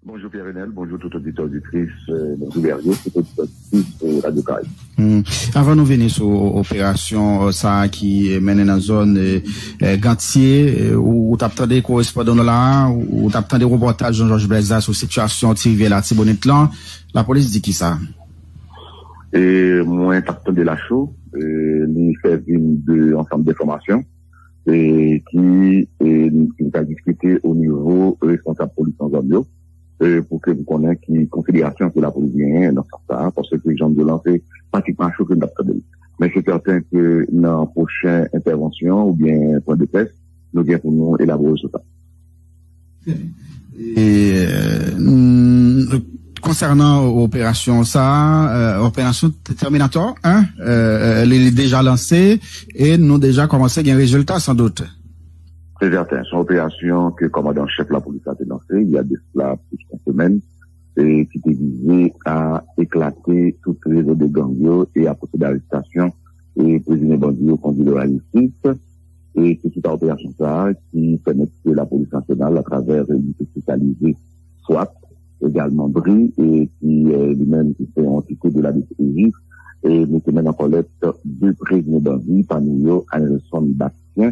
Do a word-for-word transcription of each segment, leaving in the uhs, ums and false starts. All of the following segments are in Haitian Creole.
Bonjou Pierre Renel, bonjou tout oditè, oditris, euh, Bonjou Berger, tout oditè, oditris, euh, Radio Caraïbe. Hmm. Avan nou vini sou o- operasyon, euh, sa a ki mennen nan zòn, euh, euh, Gantye, euh, ou, ou t ap tande korespondan nou la, ou, ou t ap tande repòtaj Jean Georges Blaise la sou sitiyasyon Ti Rivyè Latibonit lan, lapolis di ki sa? E mwen t ap tande Lacho, e li sèvi m de ansanm enfòmasyon, e ki, e, ki ta diskite o nivo responsab polis nan zòn yo, e pou ke m konnen ki konsiderasyon ke lapolis genyen nan sans sa a, paske jan m di w lan se pratikman a cho ke m t ap tande l. Men se sèten ke nan pwochen entèvansyon oubyen pwen de près, nou gen pou nou elabore sou sa. E, euh, n- konsènan operasyon sa, euh, operasyon Terminator, hein, euh, euh, li, li deja lanse e nou deja kòmanse gen rezilta, san dout. Se sèten, se yon operasyon ke kòmandan chèf lapolis la te lanse, il y a de cela plus qu'une semaine, e ki te vize a eklate tout rezo de gang yo e a pwosede arestasyon e prezime bandi yo kondui devan lajistis. E se sou ta operasyon sa a ki pèmèt ke lapolis nasyonal, atravè inite espesyalize swat, egalman bri, e ki, eh, li menm ki se yon antite de la D C P J, e mete men nan kòlèt de prezime bandi, pami yo Anelson Bastien,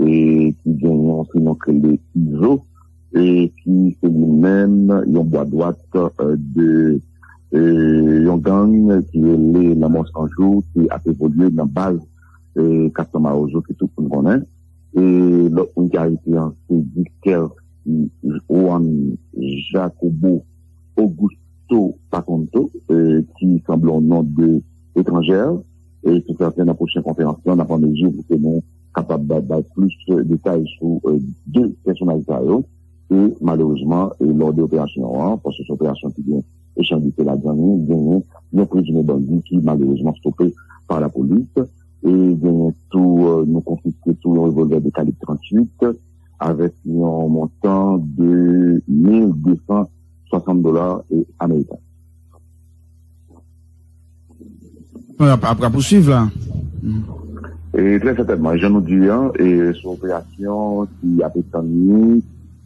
e ki gen yon sinon ke le Izo, e ki se li menm yon bwa dwat, eh, de, eh, yon gang ki rele Lanmò San Jou, ki ap evolye nan baz, eh, Castro Mawozo, ke tout moun konnen. E lòt moun ki arete an se Dister Juan Jacobo Augusto Patonto, eh, ki sanble yon non de etranjè. E se sèten nan pwochen konferans lan, n ap an mezi pou ke nou kapab bay, bay plis detay sou, eh, de pèsonaj sa yo. E malerezman, e lò de operasyon an, paske se operasyon ki gen echanj de feu ladan li, genyen yon prezime bandi ki malerezman stope pa lapolis. E genyen tou, eh, nou konfiske tou yon revòlvè de kalib tranntuit avèk yon montan de mil de san swasant dola, eh, ameriken. Ap, ap, ap pouswiv la. E trè sètènman, jan nou di an, e se yon operasyon ki ap etann li,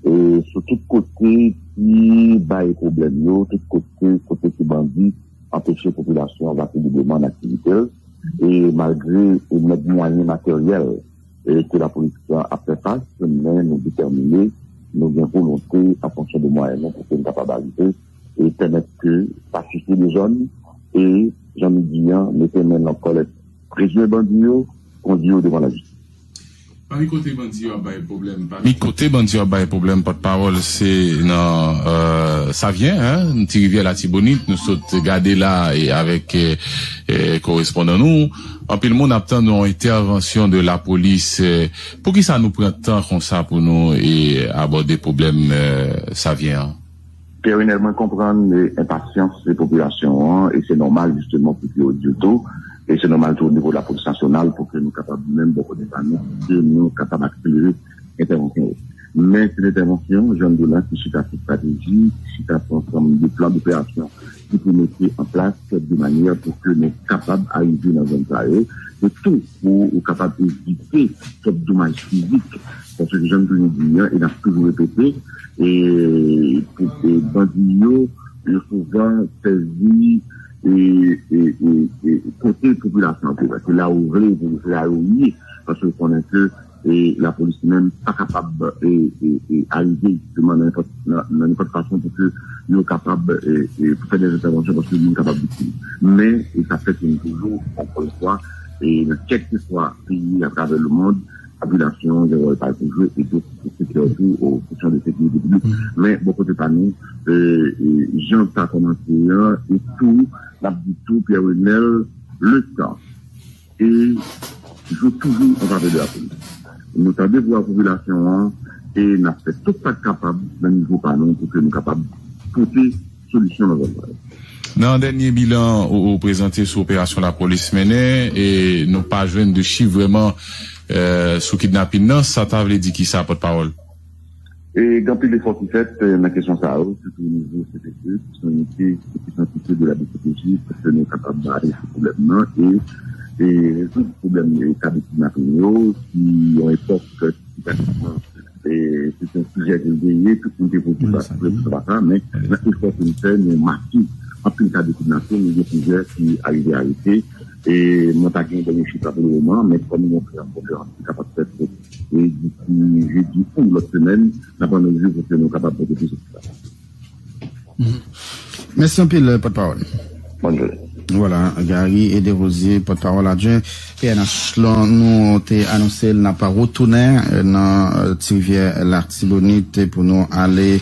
e sou tout kote ki bay pwoblèm yo, tout kote, kote ki bandi anpeche popilasyon an vake libreman nan aktivite l. E malgre, e, mèt mwayen materyèl, e, ke lapolis lan ap fè fas, men nou detèmine, nou gen volonte an fonksyon de mwayen nou pou ke n kapab arive e pèmèt ke pasifye de zòn e, jan nou di an, mete men nan kòlèt prezime bandi yo, kondui yo devan lajistis. Pami kote bandi yo ap bay pwoblèm, pami kote bandi yo ap bay pwoblèm, pòtpawòl, se nan, euh, Savyen, hein, Ti Rivyè Latibonit, nou sot gade la, e avèk, eh, eh, korespondan nou. Anpil moun ap tann yon entèvansyon de lapolis. Eh, poukisa nou pran tan konsa pou nou, eh, abòde pwoblèm, eh, Savyen an? Pierre Renel, mwen konprann, eh, enpasyans de popilasyon an, e se nòmal, jisteman, pou ke yo di l tou, e se nòmal tou o nivo de lapolis nasyonal, pou ke nou kapab, menm bò kote pa nou, pou ke nou kapab akselere entèvansyon yo. Men se yon entèvansyon, jan m di w la, ki chita sou estrateji, ki chita sou ansanm de plan doperasyon ki pou mete an plas de manyè pou ke nou kapab arive nan zòn sa yo, e tou pou ou kapab evite twòp domaj fizik. Paske jan m toujou di an, e n ap toujou repete, e, pou, e bandi yo, yo souvan sèvi, e, e, e, e kote popilasyon an, se la ou vle, se la yo ye, paske yo konnen ke, e, lapolis menm pa kapab, e, e, e arive jisteman nan nenpòt, nan, nan nenpòt fason pou ke yo kapab, e, e, pou fè de entèvansyon, paske moun kapab viktim. Men, e sa fèt toujou, ankò yon fwa, e nan kèlkeswa peyi atravè lemond, popilasyon an gen wòl pa l pou jwe, e tou, se kè tou, o kesyon de sekirite piblik. Men, bò kote pa nou, e, e, jan sa kòmanse an, e tou, n ap di tou, Pierre Renel, letan e jwe toujou an favè de lapolis. Nou tande vwa popilasyon an e n ap fè tout sa k kapab nan nivo pa nou pou ke nou kapab pote solisyon nan zòn sa yo. Nan dènye bilan ou, ou prezante sou operasyon lapolis mennen, e nou pa jwenn de chif vrèman, eh, sou kidnapin nan. Sa ta vle di kisa, pòtpawòl? E gen anpil efò ki fèt, eh, nan kesyon sa yo, sitou o nivo C P C, ki se yon inite ki sou antite de la D C P J, pou ke nou kapab bare sou pwoblèm nan e, e rezoud pwoblèm, eh, ka de kidnapin yo, ki yon epòk, eh, ki pratikman E, se te yon sijè ke l te ye, tout moun te poze sa, poze sa, men nan efò ke n fè, nou make anpil ka diskriminasyon, nou gen plizyè ki arive arete. E mwen pa gen dènye chif la pou le moman, men kòm nou fè yon konferans ki kapab fèt, e disi jedi ou lòt semèn, n ap analize pou ke nou kapab pote plis chif la. Mèsi anpil, pòtpawòl. Bonjou. Vwala, Gary Ederosier, pòtpawòl adjwen P N H lan, nou te anonse l n ap retounen nan Ti Rivyè Latibonit pou nou ale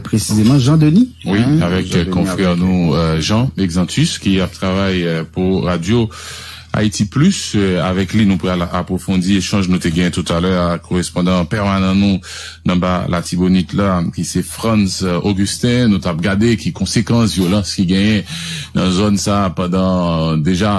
presizeman Jean Denis. Wi, avèk konfrè nou Jean Exantus ki ap travay pou radyo Ayiti Plis. Avèk li nou pral apwofondi echanj nou te gen toutalè ak korespondan pèmanan nou nan ba Latibonit la, ki se Frantz Augustin. Nou t ap gade ki konsekans vyolans ki genyen nan zòn sa pandan deja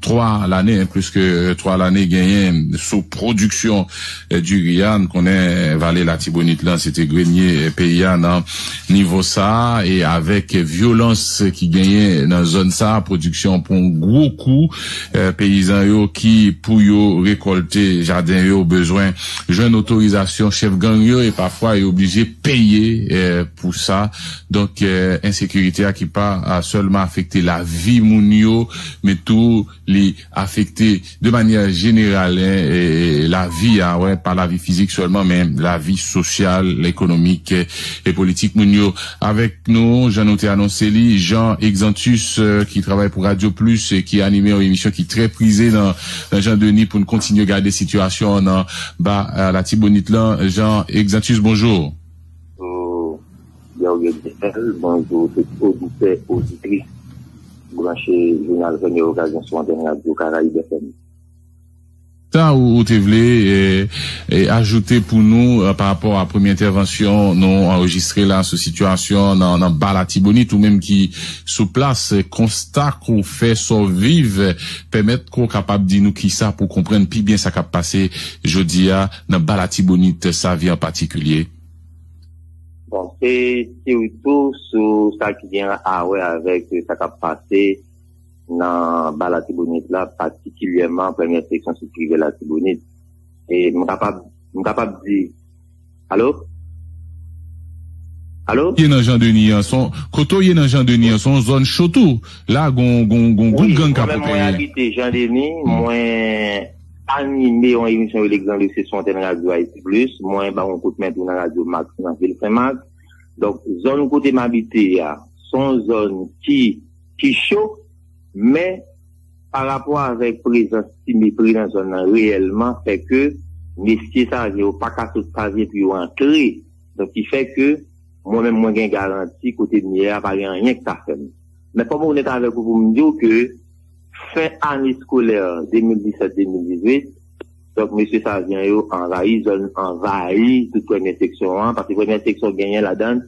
twa lane, plis ke twa lane genyen sou pwodiksyon diri a. Nou konnen vale Latibonit la se te grenye peyi a nan nivo sa a, e avèk vyolans ki genyen nan zòn sa a, pwodiksyon an pran yon gwo kou. Peyizan yo ki pou yo rekòlte jaden yo bezwen jwenn otorizasyon chèf gang yo, e pafwa yo oblije peye pou sa. Donk, ensekirite a ki pa sèlman afekte lavi moun yo, men tou li afekte de manyè jeneral lavi a, wè, pa lavi fizik sèlman, men lavi sosyal, ekonomik e politik moun yo. Avèk nou, jan nou te anonse li, Jean Exantus, ki travay pou Radyo Plis e ki anime yon emisyon ki trè prize nan, nan Jan Deni pou n kontinye gade sitiyasyon an nan ba Latibonit lan. Jean Exantus, bonjou. Bonjou, Gabriel Depel, bonjou tout oditè, oditris branche jounal Premye Okazyon sou antèn Radyo Karayib F M. Sa ou, ou te vle e, e, ajoute pou nou e, pa rapò a premye entèvansyon nou anrejistre la sou sitiyasyon nan, nan ba Latibonit, ou menm ki sou plas, e, konsta ke w fè sa w viv, e, pèmèt ke w kapab di nou kisa pou w konprann pi byen sa k ap pase jodi a nan ba Latibonit, Savyen an patikilye? Bon, se siritou sou sa ki gen a wè avèk sa k ap pase nan ba Latibonit la, patikilyèman premyè seksyon Site Privè Latibonit. E m kapab, m kapab di, alo? Alo? Ye nan Jan Deni an, son, kote w ye nan Jan Deni an, son zòn cho tou. La, gon, gon, gon gwoup gang k ap opere. Mwen menm mwen abite Jan Deni, mwen anime yon emisyon rele Gran Lise sou antèn Radyo Ayiti Plis, mwen ba yon kout men tou nan Radyo Max nan vil Senmak. Donk, zòn kote m abite a, se yon zòn ki, ki cho, men pa rapò avèk prezans Ti Mepri nan zòn nan reyèlman, fè ke mesye Savyen yo pa ka sot Savyen pou yo antre. Donk, ki fè ke mwen menm mwen gen garanti kote m ye a, pa gen anyen k ka fè m. Men fò m onèt avèk ou pou m di w ke fen ane eskolè de mil disèt de mil dizuit, donk mesye Savyen yo anvayi zòn, anvayi tout premyè seksyon an, paske premyè seksyon genyen ladan l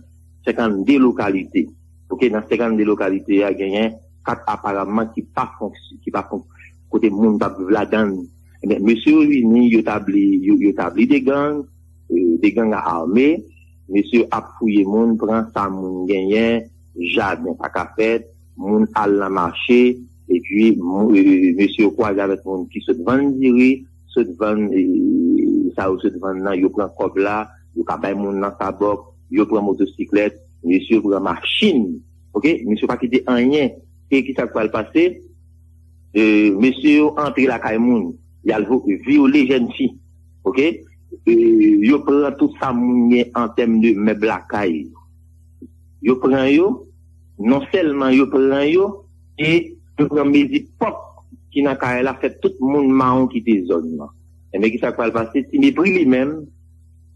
senkannde lokalite. Oke, nan senkannde lokalite a, genyen kat aparamman ki pa fonksy-, ki pa fonk-, kote moun p ap viv ladan l. Ebyen, mesye yo vini, yo tabli, yo, yo tabli de gang, e, de gang ame, mesye yo ap fouye moun, pran sa moun genyen, jaden pa ka fèt, moun al nan mache, epi mou-, e, mesye yo kwaze avèk moun ki sot vann diri, sot vann, e, sa yo sot vann nan, yo pran kòb la, yo ka bay moun nan sabòk, yo pran motosiklèt, mesye yo pran machin. Oke, mesye yo pa kite anyen. E kisa k pral pase? E, mesye yo antre lakay moun, y al vo-, vyole jèn fi. Oke? E, yo pran tout sa moun gen an tèm de mèb lakay. Yo pran yo, non sèlman yo pran yo, e yo pran mezi pwòp ki nan kay la, fè tout moun mawon kite zòn nan. Enben, kisa k pral pase? Ti Mepri li menm,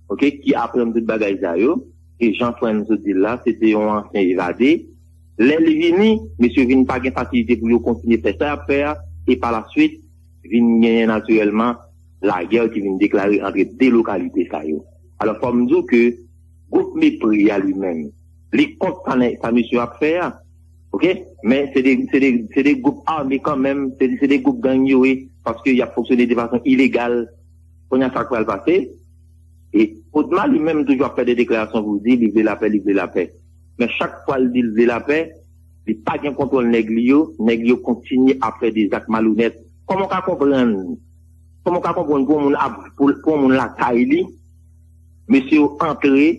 oke, ki aprann tout bagay sa yo, e jan Frantz sot di l la, se te yon ansyen evade. Lè li vini, mesye vin pa gen fasilite pou yo kontinye fè sa y ap fè a, e pa la swit, vin genyen natirèlman lagè ki vin deklare ant de lokalite sa yo. Alò, fò m di w ke gwoup Mepri a li menm, li kont sa nè-, sa mesye yo ap fè a. Oke? Men se de, se de, se de gwoup ame kanmenm, se, se de gwoup gang yo ye, paske y ap fonksyone de fason ilegal. Kounye a sa k pral pase? E Odma li menm toujou ap fè de deklarasyon pou l di li vle lapè, li vle lapè. Men chak fwa l di l vle lapè, li pa gen kontwòl nèg li yo, nèg yo kontinye ap fè de zak malonèt. Kòman w ka konprann, kòman w ka konprann pou yon moun ap, pou, pou yon moun lakay li, Mesye yo antre,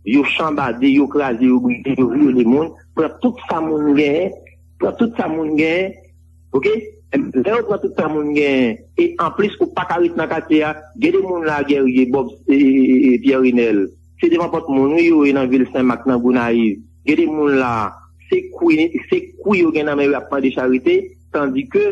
yo chanbade, yo kraze, yo brize, yo vyole moun, pran tout sa moun genyen, pran tout sa moun genyen, oke? Lè yo pran tout sa moun genyen, e anplis ou pa ka ret nan katye a, gen de moun la, Guerrier, Bob, e, e, e, e, Pierre Renel, se devan pòt moun, wi, yo ye nan vil Senmak, nan Gonayiv. Gen de moun la, se kwi, se kwi yo gen nan men yo ap mande charite, tandike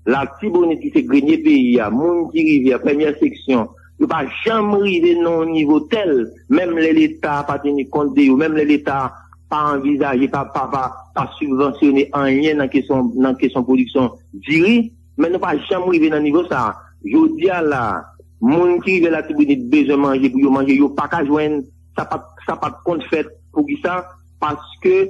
Latibonit ki se grenye peyi a, moun ki rive a, premyè seksyon, yo pa janm rive nan yon nivo tèl, menm lè Leta pa teni kont de yo, menm lè Leta pa anvizaje, pa, pa, pa, pa sibvansyone anyen nan kesyon, nan kesyon pwodiksyon diri, men nou pa janm rive nan nivo sa a. Jodi a la, moun ki rive Latibonit bezwen manje pou yo manje, yo pa ka jwenn, sa pa, sa pa t konn fèt. Poukisa? Paske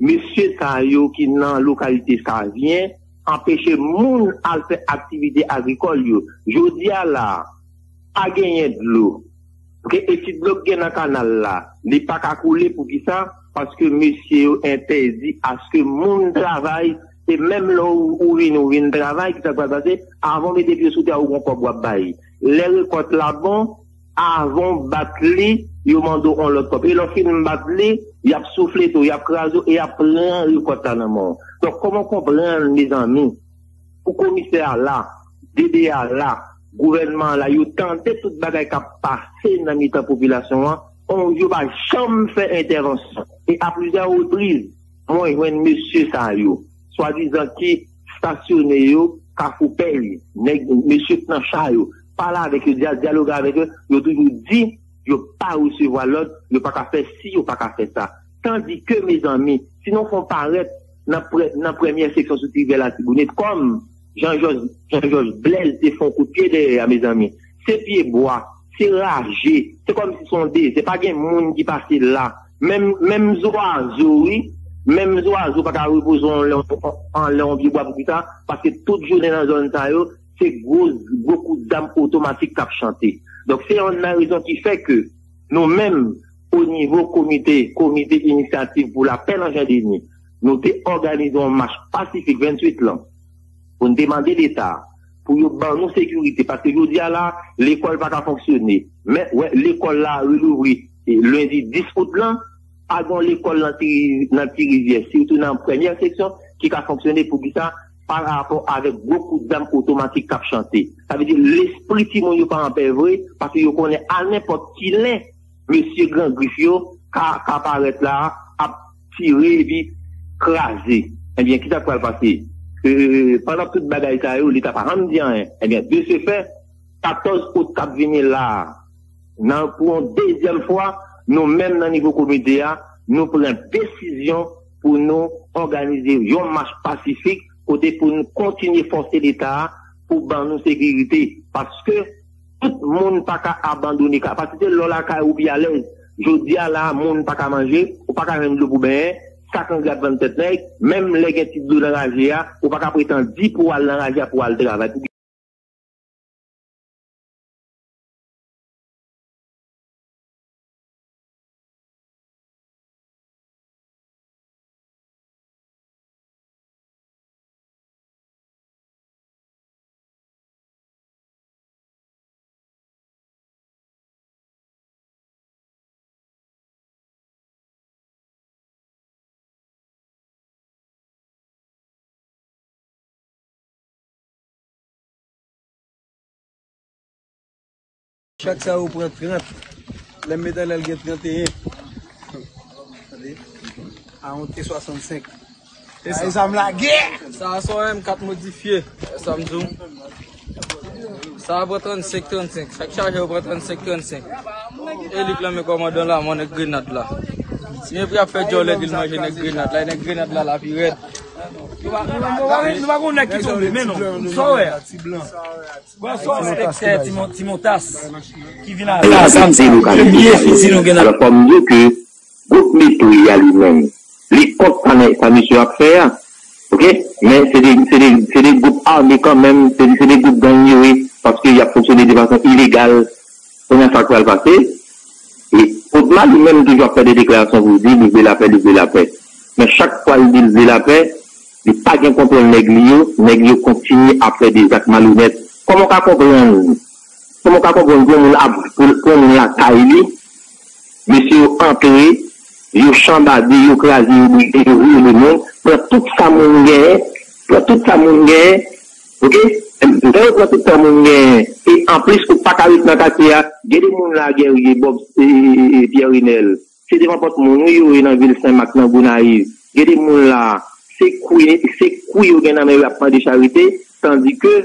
mesye sa yo ki nan lokalite Savyen anpeche moun al fè aktivite agrikòl yo. Jodi a la, pa genyen dlo. Oke, e ti dlo k gen nan kanal la, li pa ka koule. Poukisa? Paske mesye yo entèdi aske moun travay, e menm lè ou, ou vin, ou vin travay, ki sa k pral pase? Avan w mete pye sou tè a, ou gon kòb w ap bay. Lè rekòt la bon, avan w bat li, yo mande w yon lòt kòb. E lè w fin bat li, y ap souflete w, y ap kraze w, e y ap pran rekòt la nan men w. Donk, kòman w konprann, mezanmi, pou komisè a la, D D A la, gouvènman an la, yo tande tout bagay k ap pase nan mitan popilasyon an, on, yo pa janm fè entèvansyon. E a plizyè repriz, mwen jwenn mesye sa yo, swadizan ki stasyone yo Kafou Pèy, nèg, mesye k nan cha yo, pale avèk yo, dya-, dyaloge avèk yo, yo toujou di yo pa resevwa lòd, yo pa ka fè si, yo pa ka fè sa. Tandike, mezanmi, si nou fè yon parèt nan pre-, nan premyè seksyon sou ti rivyè Latibonit, kòm Jean Georges, Jean Georges Blaise te fè yon kout pye dèyè a, mezanmi, se pye bwa, se raje, se kòmsi se yon dezè, pa gen moun ki pase la. Menm, menm zwazo, wi, menm zwazo pa ka repoze anlè, anlè yon pye bwa. Poukisa? Paske tout jounen nan zòn sa yo, se gwo, gwo kout zam otomatik k ap chante. Donk, se yonn nan rezon ki fè ke nou menm, o nivo komite, Komite Inisyativ pou Lapè nan Jandeni, nou te òganize yon mach pasifik venntuit lan pou n te mande Leta pou yo ban nou sekirite. Paske jodi a la, lekòl pa ka fonksyone. Men, wè, lekòl la relouvri, e, lendi dis out lan, pa gen yon lekòl nan Ti, nan Ti Rivyè, sitou nan premyè seksyon, ki ka fonksyone. Poukisa? Pa rapò avèk gwo kout zam otomatik k ap chante. Sa vle di, lespri timoun yo pa anpè vre, paske yo konnen a nenpòt ki lè, mesye Gran Grif yo ka, ka parèt la, ap tire epi kraze. Ebyen, kisa k pral pase? E, pandan tout bagay sa yo, Leta pa janm di anyen. Ebyen, de ce fait, katòz out k ap vini la a, nan, pou yon dezyèm fwa, nou menm nan nivo komite a, nou pran desizyon pou nou òganize yon mach pasifik kote pou nou kontinye fòse Leta a pou ban nou sekirite. Paske tout moun pa ka abandone ka-, paske se lè w lakay ou pi alèz. Jodi a la, moun pa ka manje, ou pa ka jwenn dlo pou benyen, sak angle ap vann tèt nèg, menm lè gen ti dlo nan raje a, ou pa ka pretann di pou w al nan raje a pou w al travay. Chak sa yo pran trant. Lè m met anlè l gen tranteyen. A yon T swasannsenk. E sa? Ay, sa m lage! Sa a se yon M kat modifye. Sa m di w. Sa a pran trannsenk, trannsenk. Chak chaje yo pran trannsenk, trannsenk. E li k lanmen kòmandan la, mwen nèg Grenad la. Si men pri ap fè djòlè di l manje nèg Grenad la, e nèg Grenad la, la pi rèd. Nou pa, nou pa, nou pa, nou pa konn nèg ki tonbe, men non. Sa w wè a? Bon, sa w wè? Enspektè Timon-, Timontas ki vin avè la, sa m di premye fizi nou gen nan. Alò, fò m di w ke gwoup Mepri a li menm, li kont sa nè-, sa misye ap fè a. Oke? Men se de, se de, se de gwoup ame kanmenm, se, se de gwoup gang yo ye, paske y ap fonksyone de fason ilegal. Kounye a sa k pral pase? E Odma li menm toujou ap fè de deklarasyon pou di li vle lapè, li vle lapè. Men chak fwa l di l vle lapè, li pa gen kontwòl nèg li yo, nèg yo kontinye ap fè de zak malonèt. Kòman w ka konprann, kòman w ka konprann pou yon moun ap, pou, pou yon moun lakay li, Mesye yo antre, yo chanbade, yo kraze, yo brize, yo vyole moun, pran tout sa moun genyen, pran tout sa moun genyen, oke? Lè yo pran tout sa moun genyen, e anplis ou pa ka ret nan katye a, gen de moun la, Guerrier, Bob, e, e, e, e, Pierre Renel, se devan pòt moun wi yo ye nan vil Senmak, nan Gonayiv. Gen de moun la, se kwi, se kwi yo gen nan men yo ap mande charite, tandike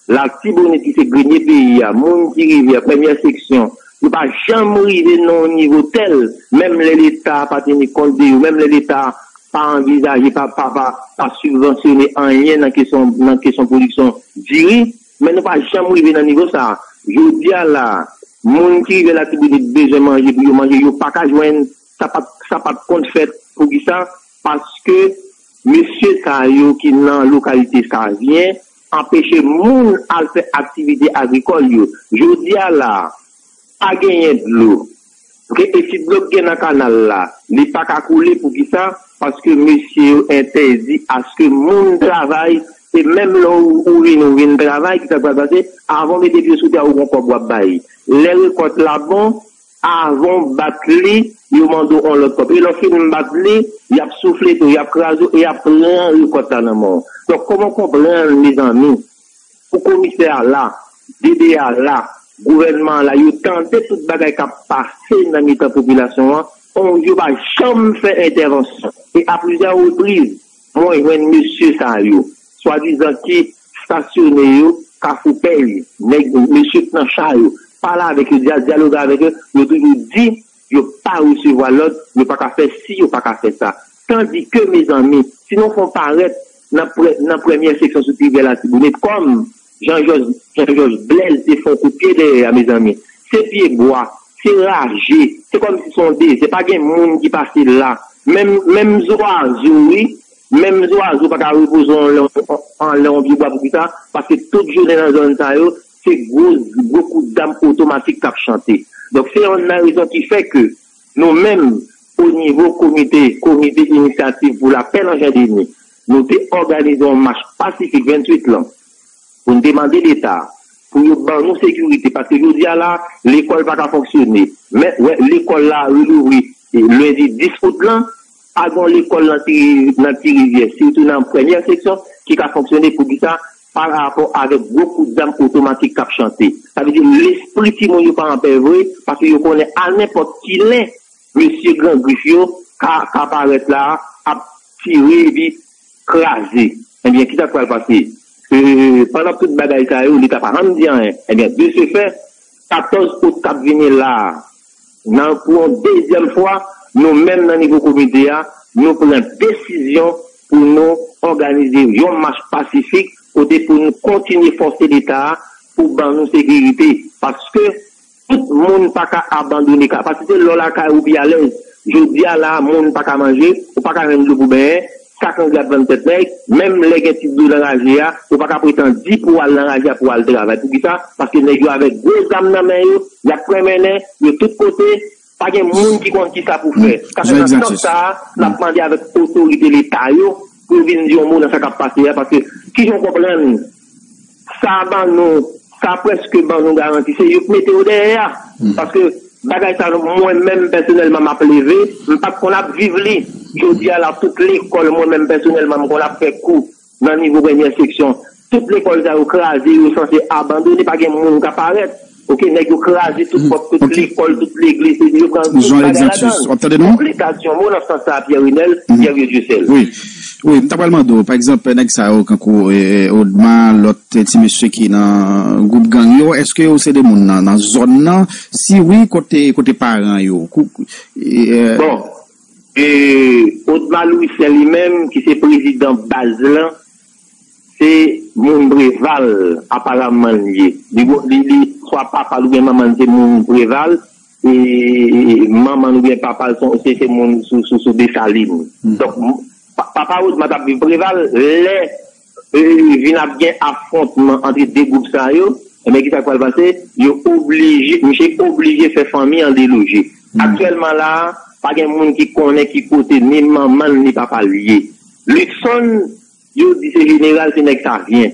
Latibonit ki se grenye peyi a, moun ki rive a, premyè seksyon, yo pa janm rive nan yon nivo tèl, menm lè Leta pa teni kont de yo, menm lè Leta pa anvizaje, pa, pa, pa, pa sibvansyone anyen nan kesyon, nan kesyon pwodiksyon diri, men nou pa janm rive nan nivo sa a. Jodi a la, moun ki rive Latibonit bezwen manje pou yo manje, yo pa ka jwenn, sa pa, sa pa t konn fèt. Poukisa? Paske mesye sa yo ki nan lokalite Savyen anpeche moun al fè aktivite agrikòl yo. Jodi a la, pa genyen dlo. Oke, e si dlo k gen nan kanal la, li pa ka koule. Poukisa? Paske mesye yo entèdi aske moun travay, e menm lè ou, ou vin, ou vin travay, ki sa k pral pase? Avan w mete pye sou tè a, ou gon kòb w ap bay. Lè rekòt la bon, avan w bat li, yo mande w yon lòt kòb. E lè w fin bat li, y ap souflete w, y ap kraze w, e y ap pran rekòt la nan men w. Donk, kòman w konprann, mezanmi, pou komisè a la, D D A la, gouvènman an la, yo tande tout bagay k ap pase nan mitan popilasyon an, on, yo pa janm fè entèvansyon. E a plizyè repriz, mwen jwenn mesye sa yo, swadizan ki stasyone yo Kafou Pèy, nèg, mesye k nan cha yo, pale avèk yo, dya-, dyaloge avèk yo, yo toujou di yo pa resevwa lòd, yo pa ka fè si, yo pa ka fè sa. Tandike, mezanmi, si nou fè yon parèt nan pre-, nan premyè seksyon sou rivyè Latibonit, kòm Jan Jòj, Jan Jòj Blèz te fè yon kout pye dèyè a, mezanmi, se pye bwa, se raje, se kòmsi se yon dezè, pa gen moun ki pase la. Menm, menm zwazo, wi, menm zwazo pa ka repoze anlè, anlè yon pye bwa. Poukisa? Paske tout jounen nan zòn sa yo, se gwo, gwo kout zam otomatik k ap chante. Donk, se yonn nan rezon ki fè ke nou menm, o nivo komite, Komite Inisyativ pou Lapè nan Jandeni, nou te òganize yon mach pasifik venntuit lan pou n te mande Leta pou yo ban nou sekirite, paske jodi a la, lekòl pa ka fonksyone. Men, wè, lekòl la relouvri, e, lendi dis out lan, pa gen lekòl nan Ti, nan Ti Rivyè, sitou nan premyè seksyon, ki ka fonksyone. Poukisa? Pa rapò avèk gwo kout zam otomatik k ap chante. Sa vle di, lespri timoun yo pa anpè vre, paske yo konnen a nenpòt ki lè, mesye Gran Grif yo ka, ka parèt la, ap tire epi kraze. Ebyen, kisa k pral pase? E, pandan tout bagay sa yo, Leta pa janm di anyen. Ebyen, de se fè, katòz out k ap vini la a, nan, pou yon dezyèm fwa, nou menm nan nivo komite a, nou pran desizyon pou nou òganize yon mach pasifik kote pou nou kontinye fòse Leta a pou ban nou sekirite. Paske tout moun pa ka abandone ka-, paske se lè w lakay ou pi alèz. Jodi a la, moun pa ka manje, ou pa ka jwenn dlo pou benyen, sak angle ap vann tèt nèg, menm lè gen ti dlo nan raje a, ou pa ka pretan di pou w al nan raje a pou w al travay. Poukisa? Paske nèg yo avèk gwo zam nan men yo, y ap pran mennen yo tout kote, pa gen moun ki konn kisa pou fè. Sa fè nan sans sa a, n ap mande avèk otorite Leta yo pou yo vin di yon mo nan sa k ap pase a, paske kijan w konprann sa ban nou, sa prèske ban nou garanti, se yo k mete yo dèyè a. Paske bagay sa, mwen menm pèsonèlman, m ap leve, m pa t konn ap viv li. Jodi a la, tout lekòl, mwen menm pèsonèlman, m konn ap fè kou nan nivo premyè seksyon. Tout lekòl sa yo kraze, yo sanse abandone, pa gen moun ka parèt. Oke, nèg yo kraze tout pòt, tout lekòl, tout legliz, yo pran tout bagay ladan l. Donk, Leta di yon mo nan sans sa a, Pierre Renel, Pierre Dieuseul. Wi, m ta pral mande w, pa egzanp, nèg sa yo, kankou, e, e, Odma, lòt, e, ti mesye ki nan gwoup gang yo, èske yo se de moun nan, nan zòn nan? Si wi, kote, kote paran yo? Kou-, e, e, Bon, e, Odma Louissaint li menm, ki se prezidan baz lan, se moun Preval, aparaman, li ye. Li, li, li, swa papa l oubyen manman l se moun Preval, e manman l oubyen papa l se, se, se moun sou, sou, sou Desalin. Donk, m-, pa-, papa Odma t ap viv Preval, lè, e, vin ap gen afwontman ant de gwoup sa yo, ebyen, kisa k pral pase? Yo oblije, misye oblije fè fanmi an deloje. Aktyèlman la a, pa gen moun ki konnen ki kote ni manman l ni papa l ye. Luckson, yo di se jeneral, se nèg Savyen.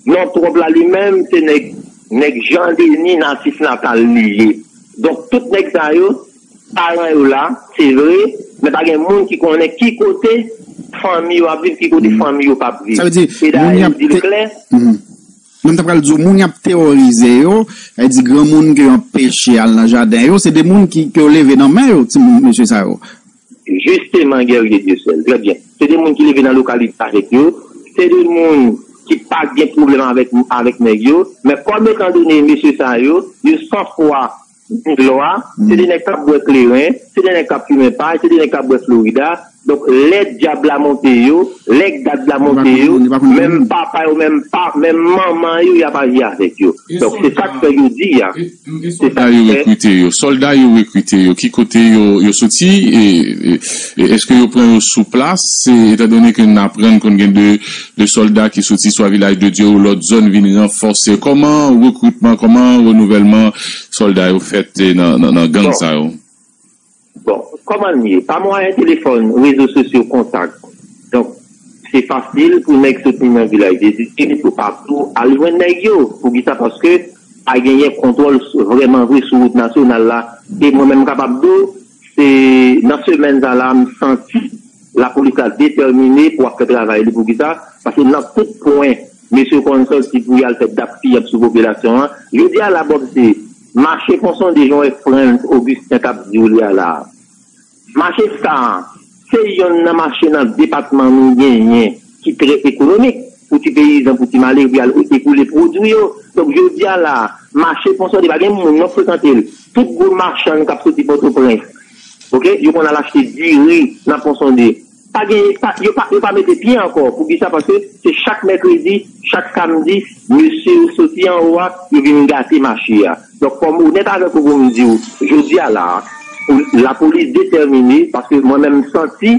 Non, Twòp la li menm, se nèg, nèg Jan Deni, natif natal li ye. Donk, tout nèg sa yo, Paran yo la, se vre, men pa gen moun ki konnen ki kote fanmi yo ap viv, ki kote fanmi yo p ap viv. Sa vle di, e dayè, moun y ap yo di l te- klè. Mhm. Men m ta pral di w, moun y ap teworize yo, sa vle di granmoun ke yo anpeche al nan jaden yo, se de moun ki, ke yo leve nan men yo, timoun, mesye sa yo. Jisteman, Guerrier Dieuseul, trè byen. Se de moun ki leve nan lokalite avèk yo, se de moun ki pa gen pwoblèm avèk, avèk nèg yo, men kòm etandone mesye sa yo, yo san fwa, Bouglò a, se de nèg k ap bwè kleren, se de nèg k ap fimen pay, se de nèg k ap bwè Florida. Donk, lè dyab la monte yo, lè gad la monte yo, menm papa yo, menm pa, menm manman yo, y ap aji avèk yo. Donk, se sa k fè yo di a. Se sa k fè. Yo rekrite yo, sòlda yo rekrite yo, ki kote yo, yo soti? E, e, e èske yo pran yo sou plas? Se, etandone ke n aprann konn gen de de sòlda ki soti swa Vilaj de Dye ou lòt zòn vin ranfòse. Kòman rekritman, kòman renouvèlman sòlda yo fèt nan, nan, nan gang sa yo? Bon, kòman l ye? Pa mwayen telefòn, rezo sosyo, kontak. Donk, se fasil pou nèg soti nan Vilaj de Dye, toupatou, al jwenn nèg yo. Poukisa? Paske pa genyen kontwòl vrèman vre sou wout nasyonal la. E mwen menm m kapab di w, se nan semèn sa la, m santi lapolis la detèmine pou ap fè travay li. Poukisa? Paske nan tout pwen, mesye konn sòti pou y al fè dap piyanp sou popilasyon an. Jodi a la, Bob, se mache Ponsonde, jan w wè Frantz Augustin t ap di w li a la. Mache sa a, se yonn nan mache nan depatman nou genyen ki trè ekonomik pou ti peyizan, pou ti malere, pou y al ekoule pwodui yo. Donk, jodi a la, mache Ponsonde, pa gen moun non frekante l. Tout gwo machann k ap soti Pòtoprens, oke, yo konn al achte diri nan Ponsonde. Pa gen, pa, yo pa, yo pa mete pye ankò. Poukisa? Paske se chak mèkredi, chak samdi, mesye yo soti anwo a, yo vin gate mache a. Donk, fò m onèt avèk ou pou m di w, jodi a la, pou lapolis detèmine, paske mwen menm m santi,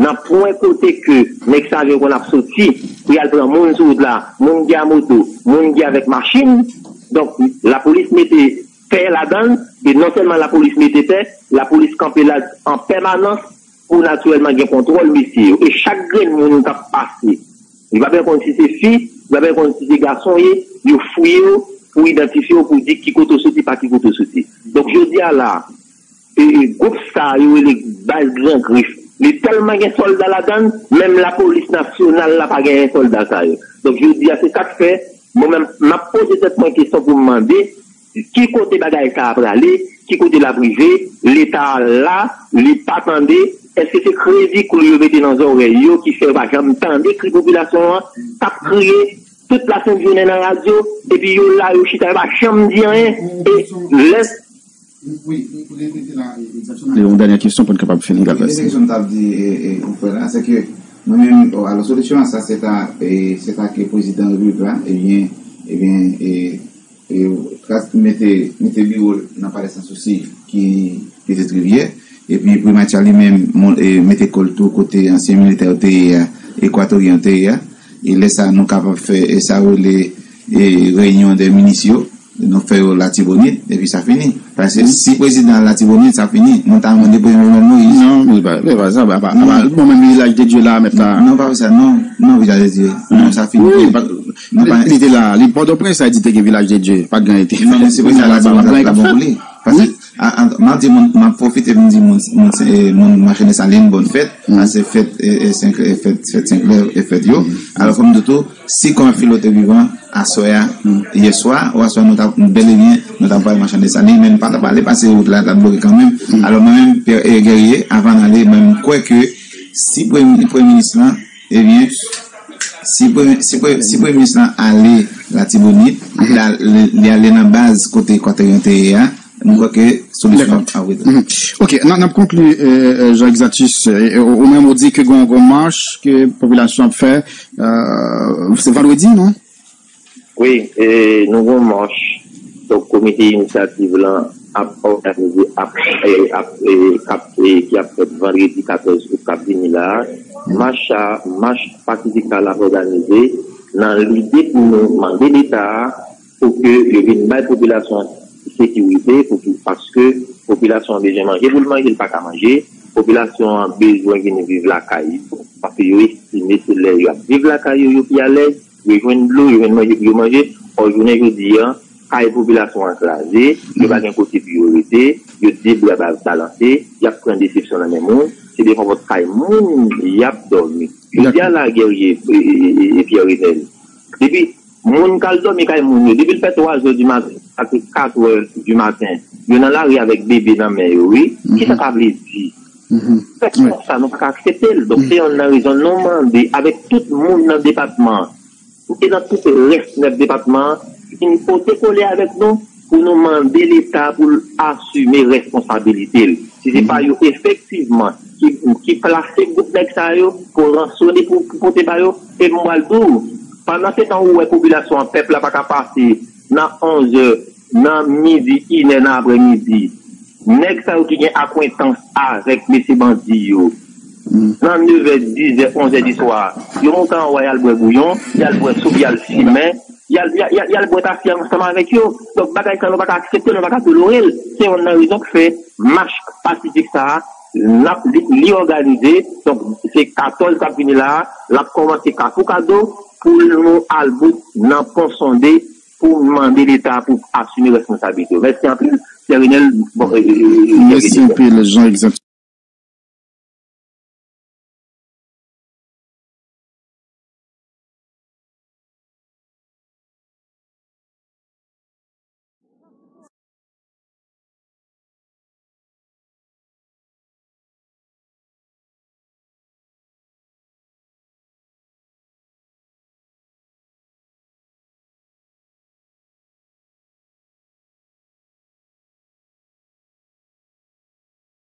nan pwen kote ke nèg sa yo konn ap soti pou y al pran moun sou wout la, moun ki a moto, moun ki avèk machin. Donk, lapolis mete pè ladan l, e non sèlman lapolis mete pè, lapolis kanpe la an pèmanans pou natirèlman gen kontwòl mesye yo. E chak grenn moun k ap pase, li pa byen konn si se fi, li pa byen konn si se gason ye, yo fouye w pou idantifye w, pou di ki kote w soti, pa ki kote w soti. Donk, jodi a la, e, e, gwoup sa a, yo rele Baz Gran Grif, li tèlman gen sòlda ladan l, menm lapolis nasyonal la pa genyen sòlda sa yo. Donk, jodi a, se sa k fè, mwen menm, m ap poze tèt mwen kesyon pou m mande, ki kote bagay sa a prale, ki kote l ap rive, Leta a la, li pa tande, èske se kredi klou yo mete nan zòrèy yo ki fè yo pa janm tande kri popilasyon an, k ap kriye tout lasent jounen nan radyo, epi yo la, yo chita, yo pa janm di anyen, e lè Wi, repete la, egzakteman. Yon dènye kesyon pou n kapab fini, Galvez. Dènye kesyon m t ap di ou fè la, se ke mwen menm, alò, solisyon an, sa se ta, se ta ke prezidan repiblik la, ebyen, ebyen, e, e, mete, mete biwo l nan Palè Sansousi ki Pitit Rivyè, epi Primati a li menm mete kò l tou kote ansyen militè yo te ye a, Ekwatoryen yo te ye a, e lè sa a nou kapab fè, e sa yo rele, e, reyinyon dè minis yo, nou fè yo Latibonit, epi sa fini. Paske si prezidan al Latibonit, sa fini. Nou ta mande prezidan Jovenel Moïse. Non, li pa, li pa sa, pa, pa, pa, bon, menm Vilaj de Dye la, mèt la. Non, pa sa, non, non, Vilaj de Dye. Non, sa fini. Wi, pa, non, pa, li te la, li Pòtoprens, sa di te gen Vilaj de Dye. Pa t gen anyen te fèt. Non, men se prezidan Latibonit la bon pou li. Paske, a, a, m ap di moun, m ap pwofite pou m di moun, moun, e, moun machann Desalin, bòn fèt. Paske fèt, e, e, senk, e, fèt, fèt senk lè, e, fèt yo. Alò, fò m di tou, si Kòman Filo te vivan, aswè a, yè swa, ou aswè nou t ap, bèl e byen, nou t ap pale machann Desalin, men nou pa t ap ale pase wout la, t ap bloke kanmenm. Alò, mwen menm, Pierre, e, Guerrier, avan n ale, mwen, m kwè ke si premye, premye minis lan, ebyen, si premye, si premye, si premye minis lan ale Latibonit, li al-, li, li ale nan baz kote Ekwatoryen te ye a, m kwè ke solisyon an ap rete. Ok, n, n ap konkli, e, e, Jean Exatus, e, e, ou menm ou di ke gon, gon mach ke popilasyon ap fè, e, se vandredi, non? Wi, e, nou gon mach. Donk, komite inisyativ lan ap òganize, ap, e, ap, e, k ap, e, ki ap fèt vandredi katòz out k ap vini la a. Mach sa, mach pasifik sa l ap òganize nan lide pou nou mande Leta a pou ke yo vin bay popilasyon an sekirite, pou ki, paske popilasyon an bezwen manje pou l manje, l pa ka manje. Popilasyon an bezwen vin viv lakay yo, paske yo estime se lè y ap viv lakay yo, yo pi alèz, yo jwenn dlo, yo jwenn manje pou yo manje. Ò, jounen jodi a, kay popilasyon an kraze, yo pa gen kote pou yo rete, yo de bra ba- balanse, y ap pran desepsyon nan men moun, se devan pòt kay moun y ap dòmi. Jodi a la, Guerrier e, e, e, e Pierre Renel, depi moun k al dòmi kay moun yo, depi l fè twa zè di maten, ase kat è di maten, yo nan lari avèk bebe nan men yo, wi. Kisa sa vle di? Fèt konsa, nou pa ka aksepte l. Donk, se yonn nan rezon nou mande avèk tout moun nan depatman an, e nan tout rès nèf depatman an, vin pote kole avèk nou pou nou mande Leta pou l asime responsabilite l. Si se pa yo efektivman ki, ki plase gwoup nèg sa yo pou ransone, pou, pou pote ba yo, e m pral di w, pandan se tan ou wè popilasyon an, pèp la pa ka pase nan onzè, nan midi, inè nan aprèmidi, nèg sa yo ki gen akwentans avèk mesye bandi yo, nan nevè, dizè, onzè di swa, yo monte anwo, y al bwè bouyon, y al bwè soup, y al fimen, y al, y al, y al, y al bwè tafya ansanm avèk yo. Donk, bagay sa, nou pa ka aksepte, nou pa ka tolere l. Se yonn nan rezon k fè mach pasifik sa a, n ap, li, li òganize. Donk, se katòz k ap vini la a, l ap kòmanse Kafou Kado pou nou al bout nan Pon Sonde pou mande Leta pou asime responsabilite yo. Mèsi anpil, Pierre Renel. Bon, e, e, e, e, Mèsi anpil, Jean Exantus.